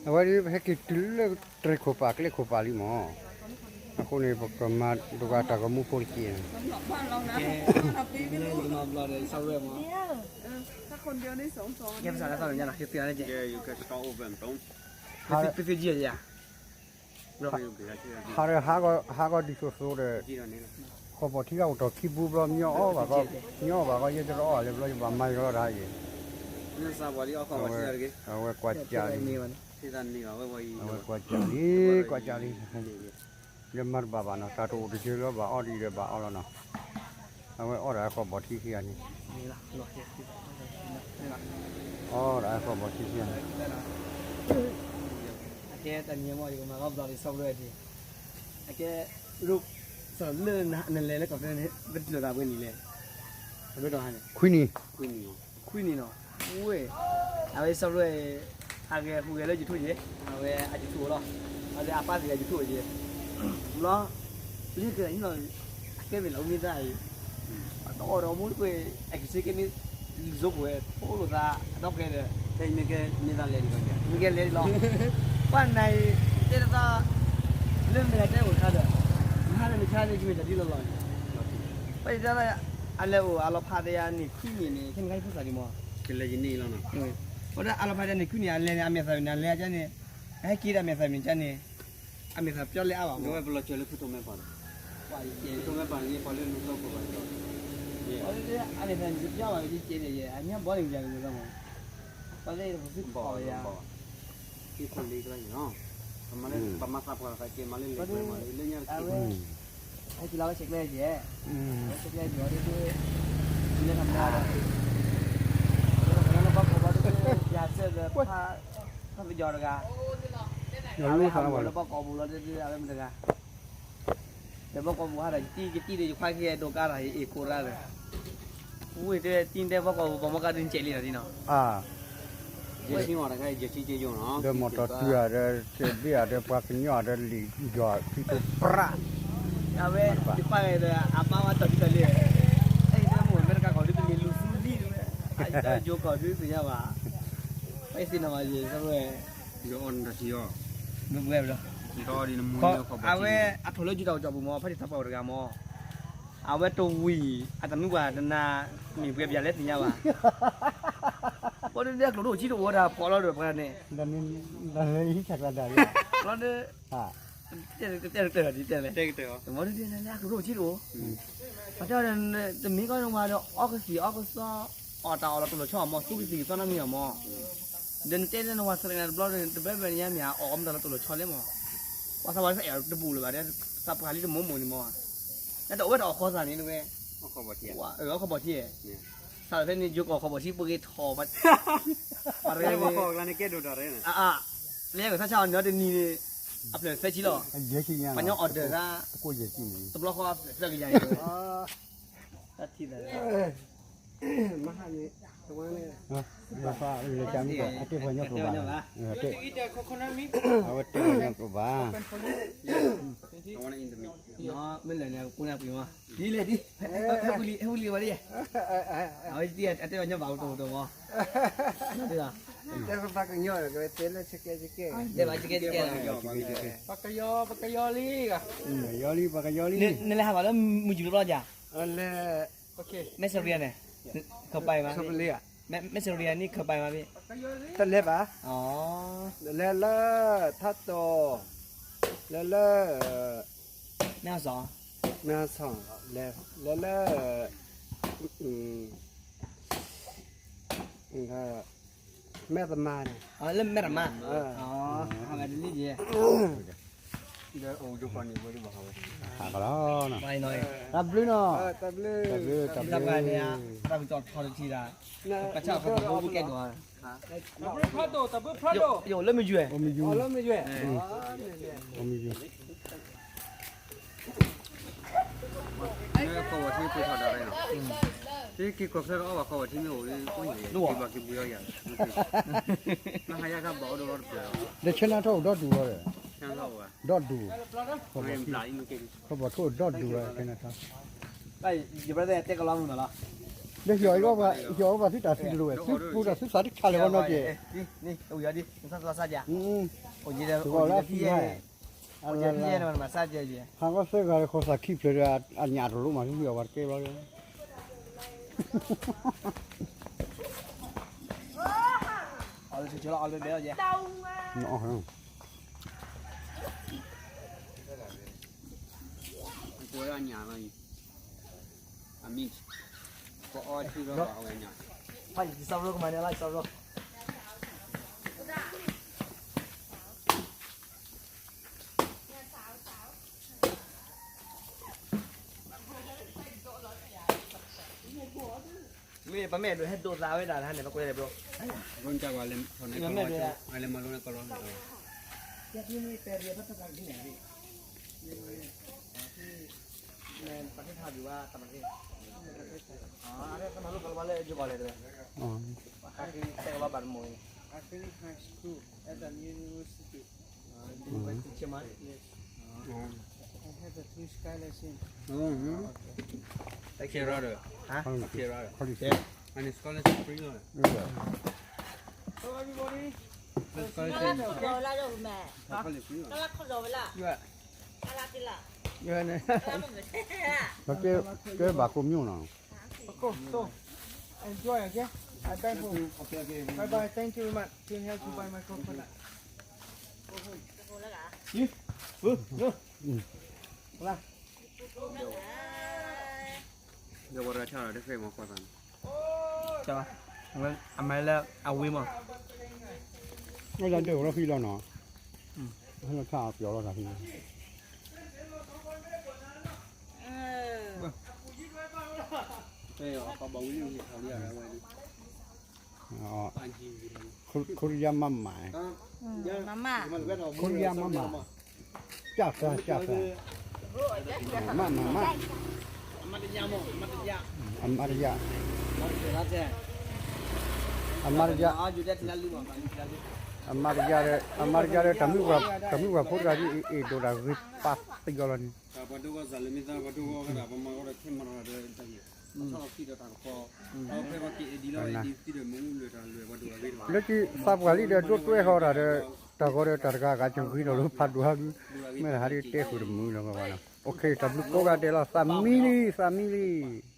အဝဲဒၣ်ပဟဲက့ၤတုၤလၢတြဲၤခိၣ်ပာ်ကျဲခိၣ်ပာ်လံမး, အဃိန့ၣ် ပကမၤဒိဂၤတၢ်ဂီၤမူဖိတက့ၢ်, ကဲ, ကဲ, ဟးဒီးဟးဂီၤဒ်သိးသိးဒီး, ဃီဘီထံဂၤအိၣ်တီၢ်ခံပူဘျီ မ့ၢ်အီၣ်ဘၣ်ဂီၢ်, မ့ၢ်အီၣ်ဘၣ်ဂီၢ် ယဲတအီၣ်ဘၣ်လၢၤဘျီ ယဘၣ်မၤယီၤလီၤတဟါအံၤ, အဝဲကွၢ်ကၢ်လံ, အဝဲကွၢ်ကၢ်လံ, ကွၢ်ကၢ်လံ, လၢမၤတဘၣ်ဘၣ်နီၤ တၢ်တအိၣ်တယၢလၢဘၣ်အီၣ်ဒံးဒီးဘၣ်အီၣ်လီၤနီၤ, အဝဲအီၣ်ဒီးအဃီဘီထံခံဂၤန့ၣ်, အီၣ်ဒီးအဃီဘီထံခံဂၤန့ၣ် အကဲတနံၤမ့ၢ်ယကမၤဂီၢ်ဘျီလံ စီၤပရၢၢ်ဒံး, အကဲ, ရူၢ်, စီၤလၢနလဲၤလၢကီၢ်ဖဲန့ၣ် ပတလၢာ်သးပှဲၤနံၣ်လဲၣ်, အဘၢတီၢ်ဟါန့ၣ်, ခွံနံၣ်, ခွံနံၣ်နီၤ, ဝဲ, အဝဲစီၤပရၢၢ်, အဂဲၤဟူးဂဲၤလၢယထူၣ်ယဲ, အဝဲအယထူၣ်အိၣ်လီၤ, အဝဲအပၢ်သ့ၣ်အယထူၣ်အိၣ်ယဲ, ဘျီ, လၢကဟံးလီၤ, အကဲမ့ၢ်လၢအမ့ၢ်သၣ်အံၤ တအီၣ်ဒီးမူကွံာ် အကဆ့ကဲမ့ၢ်, လူၤစိခိၣ်ဝဲ ဖိလိာ်သး အဒီဖျၢၣ်ဒီး, မ့ၢ်ကဲလဲၤလီၤ, ပှၤနၤအံၤ, တဲတသး, လၢမ့ၢ်ဂၤတဲအိၣ်တခါဒီး, နဟါဒီးနဆါန့ၣ် ကမ့ၢ်တၢ်ဒ်လီၤလီၤ, ပှၤတဲ, အလဲၤအိၣ်အလီၤဖးဒီးယၤန့ၣ် ခွံနံၣ်န့ၣ် ခဲနခါဟံၣ်ဖိသၣ်ဒံးမး, ကလဲၤယန့ၢ်လီၤနီၤ, ပှၤတဲအလီၤဖးဒီးန့ၣ် ခွံနံၣ် အလဲၤန့ၣ် အမဲာ်သၣ်မ့ၢ်န့ၣ် အလဲၤကန့ၣ်, အဟဲက့ၤဒီးအမဲာ်သၣ်မ့ၢ်န့ၣ် အမဲာ်သၣ်ပျီလဲအါဘၣ်မး, ဝဲပလီၤစၢၤလၢဖုထီမဲပၤဒီး, ဖုထီမဲပၤန့ၣ် ပှၤလၢနူၤသီခိၣ်ဘၣ်ဒီး, အမဲာ်သၣ်ပျီဘၣ်ကကဲန့ၣ်ယဲ အညါဘီန့ၣ်ယၤကမ့ၢ်သီမး, ပှၤလၢပသုဖီၣ်ယၤ, ဟံၣ်ခိၣ်လံကျါန့ၣ်နီၤ, ပမၤသးပှၢ်သးကဲမၤလၢလံာ်ကွဲမးလၢညါတက့ၢ်, ဟဲက့ၤလီၤဝဲဆဲးကျဲယဲ, ဝဲဆဲးကျဲယဲဒီး, လၢနမၤဒီး, လၢနဘီကီၢ်ဘီဒီး, ယၤစၢၣ်ဒီး, ဖးပယီၤတဂၤ, အဝဲဟးမၤလၢဘီကီၢ်ပူၤလီၤဒီး အဝဲမတဂၤ, ဒီးဘီကီၢ်ပူၤဟးဒီး ယတံၢ်ကတံၢ်ဒီးယခွါက့ၤဒိးကါဒီး ယအ့ၣ်ကိးရၣ်ဒီး, ဝ့ၢ်တဲတံၢ်တဲဘီကီၢ်ပူၤ ပှၤမီၢ်ကါဒုးကဲးလံနီၤဒ်နီၤ, ဒီးမီၢ်တီၢ်တုၤဧါဒီး ကဲဘ့ၣ်ဧါဒီး ပှၤကညီဧါဒီး လံာ်ယွၤဖံတိပြး, အဝဲယခွါဒီး အမါဝဲတီၢ်တုၤတၢ်လံ, အဲၣ်ဒိးမိၢ်အမဲရကၤကီၢ်ဒုးကမ့ၢ်လူၤသူလံဝဲ, အယိၤကီၢ်ဒုးသ့ၣ်ညါဘၣ်, အဲၣ်သ့ၣ်နီၣ်ဘၣ်ယဲ, ဒီးအီၣ်နတၢ်ထံအီၤ, အဝဲအထီၣ်လၢယတၢ်အိၣ်ကၠီပူၤမး ဖဲတသးပှၢ်အိၣ်တဂၤမး, အဝဲတဝံၤ အတမုၢ်ပှၢ်တနၤ မ့ၢ်ပှဲၤပယၤလဲၣ်သ့ၣ်ညါဘၣ်, ပှၤဒ်အကျိၤဒိၣ်ဆံတအိၣ်ဝဲဒၣ်ဖီၣ်လီၤဒီးပှၤန့ၣ်, လီၤဒီး, တဲတဲတဲတဲတဲလဲၣ်, တဲတဲတဲတဲလဲၣ်, အကျိၤဒိၣ်ဆံတအိၣ်, အတဲအီၤဒီး တမ့ၢ်ကီနဝၤဒီး အီကသံၣ်အီကသီ အီၣ်တၢ်အီၣ်လီၤတိၢ်လီၤဆီမး သူကသံၣ်ကသီနီတမံၤအီၤမး, ဒီးနတဲလၢနဝၤသရၣ်န့ၣ်တဘျီဒီး တဘျီဘျီန့ၣ်ညါမ့ၢ်အီၣ်အီမတၤလီၤတိၢ်လီၤဆီလဲၣ်မး, ပှၤသးပှၢ်လၢအဲၣ်တဘူးလၢၤဘၣ်ဒီး သးပှၢ်လံတမိၢ်မိၢ်န့ၣ်မး, နတအိၣ်ဝဲတၢ်အီၣ်ခီသးန့ၣ်တဝဲ, အီၣ်ခီဘီထံ, အီၣ်ခီဘီထံ, သးဖဲန့ᣣ်ယိၤကီၢ်ခီဘီထံပှ့ၤထီၣ်, ပှၤတဂၤန့ၣ်, လၢကသးဆါအီၤန့ၣ်တနံၤန့ၣ်, အဖျၢၣ်သၢဆံလီၤ, ပှၤညီအီၣ်ဒၢးသး, တဘျီဃီဖျၢၣ်သၢကယၤန့ၣ်, တၢ်ထံၣ်သး မ့ၢ်လၢန့ၣ် ပှၤညီကျိာ်ဘၣ်, အဝဲတဲပှၤညီကျိာ်ဘၣ်, ဒ်လဲၣ်ဒ်, ဟဲဝံလံဝဲဒ်, အဝဲအတဲပှၤညီဘၣ်တအိၣ်တအိၣ်မး, တဲပှၤကညီ, တဲလၢဆကဲဆကဲ, တဲပှၤဆကဲဆကဲ, ပှၤကယီလံ, ပှၤကယီလံ, နလဲၤဟးဘၣ်လၢမုၢ်ယူၤတဘျီယၤ, လၢ မဲၢ်စရံယါန့ၣ်, ခပာ်မး, မဲၢ်စရံယါန့ၣ် ခပာ်မးဖဲ, တလဲၤဘၣ်, လဲၤလၢ ထးတီၤ, လဲၤလၢ မဲၢ်ဟီၣ်စီၣ်, မဲၢ်ဟီၣ်စီၣ်, လဲၤလၢ မဲၢ်သမါန့ၣ်, လၢမဲၢ်သမါ, ဟးဂီၤလီၤ, တၢ်ဘျုးနီၤ, တၢ်ဘျုး, တၢ်ဘျုး, တၢ်ဘျုး, တၢ်ဘျုး, တၢ်ဘျုးဖးဒိၣ်, တၢ်ဘျုးဖးဒိၣ်, လၢမုၢ်ယူၤ, မုၢ်ယူၤ, မုၢ်ယူၤ, ခီဝီၤထံပှ့ၤထီၣ်ဒၣ်လဲာ်နီၤ, က့ၤကီၢ်ချၢတအီၣ်ဘၣ် ခီဝီၤထံမ့ၢ်အိၣ်ဒီး ကဘၣ်က့ၤဘှံးအီၣ်ယၤ, နဟးယါခါဘၣ်အိၣ်ဒီးလီၤတပျၢၤ, ဒီးဆဲနါထီၣ်အိၣ်ဒီဒူၣ်လီၤဒီး, ဒီဒူၣ်, ခီဝီၤထံ, ခီဝီၤထံအိၣ်ဒီဒူၣ်လီၤ, ဆဲနါထီၣ်, ယဘၣ်တဲကလီမုၢ်နီၤလီၤ, ဒီးဟံၣ်အီၤဘၣ် ဟံၣ်အီၤဘၣ်သုတၢ်သံတလိၤဝဲ သုပူတၢ်သုသးတခါလၢၤဝဲနီၤက့ၤ, တဂီၤလၢအသံဟါ, ဟးဂီၤသၢဂၤလၢခီၣ်သးခံဖျၢၣ်ဒီး အညၣ်တလိၤမး ဟံၣ်အီၤဘၣ်တကဲဘျီလၢ အီၣ်လၢညၣ်လီၤအံၤ, ပအီထံလီၤအဝဲညၣ်, ဖးယံၤကစၢ်ရိကမၤန့ၣ်လၢကစၢ်ရိ မ့ၢ်ပမ့ၢ်ဒိးဟဲဒိးသးဝဲဒၣ်တဟါန့ၣ် ပကွဲးလဲၣ်ဘျီ, ပမ့ၢ်ဒိး အလဲၤမၤလိန့ၣ်ကလီၤ, ပကထါဒုးဝဲတမၤက့, အတမၤလိကလီၤဘၣ်လၢယဂီၢ်လဲၣ်တဝဲ, ပကတဲကလီၤဘၣ်တမံၤ, I finish high school at the university. Teacher, man. Yes. I have a two scholarship. Kira, huh? Kira, and scholarship free, no? Hello, everybody. Scholarship. Scholarship free, no? Yeah. Yeah, ကဲဘၣ်ကိးမံၤနီၤ, Of course, so enjoy, okay? I beg for you. Okay, okay. Bye bye. Thank you very much. Can help you buy my coconut. Go home. Go home. Bye. ဒီးဝဲရၤဆၣ်ဒီး တသ့ၣ်မၤကွၢ်သးန့ၣ်, အမဲလၢအဝံၤမး, လၢဒၢးဝဲလီၤဃံလီၤနီၤ, ဟဲလီၤဆၣ်အပျီလီၤတၢ်ဃံလီၤ, ခိရံယါမမၤ, ခိရံယါမမၤ, ကၢ်သၢ် ကၢ်သၢ်, မမၤ, အမါတယါ, အမါတယါ, အမါတယါဒီး အမါတယါဒီး တၢ်မုၢ်ပှၢ်ဖိတဂၤဒ်အံၤ အ့ၣ်ဒိးတၢ်ဂ့ၤပာ်သံအီၤလီၤန့ၣ်, ပှၤဒိၣ်ကီၢ်စၢ်လၢမ့ၢ်သး ပှၤဒိၣ်ကီၢ်ကဒၣ် ပမၤကီဒီး camera ဒီး လၢကသးပှၢ်လံဒီး ဒိၣ်တွဲဃီတၢ်ဒီး တၢ်ဂီၤဒီးတၢ်တဂၤဂၤ ကဂ့ၤထီၣ်လၢဖးဒိၣ်ဟါဒု, မ့ၢ်တဟါဒ်တဲဃုာ်တမုာ်လီၤကဘၣ်နီၤ, အိၣ်ခ့ တၢ်ဘျုးကိးဂၤဒဲးလီၤ, သးမံလံ သးမံလံ.